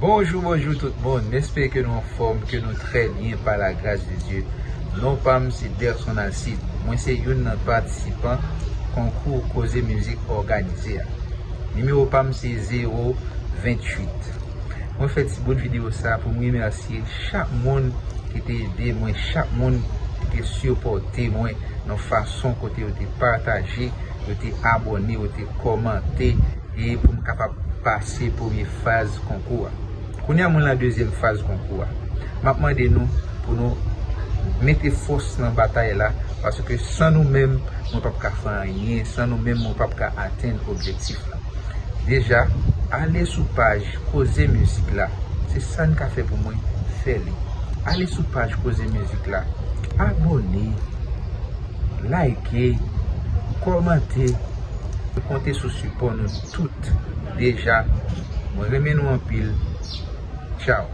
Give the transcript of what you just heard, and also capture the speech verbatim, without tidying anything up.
Bonjou, bonjou tout moun. M espere ke nou anfòm, ke nou trè byen pa la gras de Dye. Non pa m se Derson Alcide. Mwen se youn nan patisipan konkou Koze Mizik òganize a. Nimewo pa m se zewo venntuit. Mwen fè ti bout videyo sa pou m remèsye chak moun ki te ede mwen, chak moun ki te sipòte mwen nan fason kote yo te pataje, yo te abòne, yo te kòmante, e pou m kapab pase premye faz konkou a. Kounye a mwen nan dezyèm faz konkou a. M ap mande nou pou nou mete fòs nan batay la, paske san nou menm, mwen p ap ka fè anyen, san nou menm, mwen p ap ka atenn objektif la. Deja, ale sou paj Koze Mizik la. Se sa n ka fè pou mwen, fè li. Ale sou paj Koze Mizik la. Abòne, like, kòmante. Mwen konte sou sipò nou tout deja. Mwen renmen nou anpil. Tchao.